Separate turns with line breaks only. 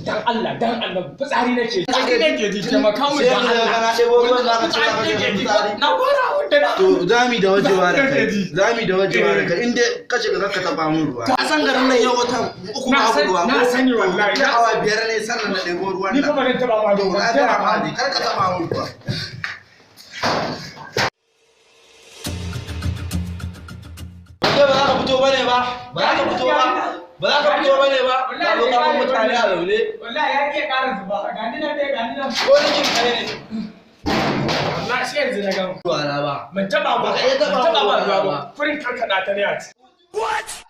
Dan Allah, dan Allah, fitsari nake. Fitsari nake ji, taimaka mu
Sai
dan
yanzu
Allah.
kana ɗebo ruwan za ka ce za ka
Fitsari
je
nake ji.
fitsari.
Na fara wanda na.
To zami da wajewa da kai.
Kake ji.
Zami da wajewa da kai. In dai ka shiga ka taɓa mun ruwa. Ka san garin nan yau wata 3
Na
babu
san-
ruwa.
na
Ko?
sani wallahi.
Na awa 5 ne sannan na ɗebo ruwan
Ni fa
nan.
ba zan taɓa ma
To
ruwa.
na gaya ma dai kar ka taɓa mun ruwa. Kai ba za ka fito bane ba, ba za ka fito ba, ba za ka fito bane ba, ka zo ka bar mutane a zaune.
Wallahi ya iya ƙara zuba. Ga ni nan dai, ga ni nan.
Ko ni kai ne.
Wallahi sai yanzu na gama.
Ruwa na ba.
Ban taɓa ba.
Baka iya taɓa
Ban taɓa ba
ruwa
ruwa
ba.
ba. Furin karkaɗa ta ne a ci.
What?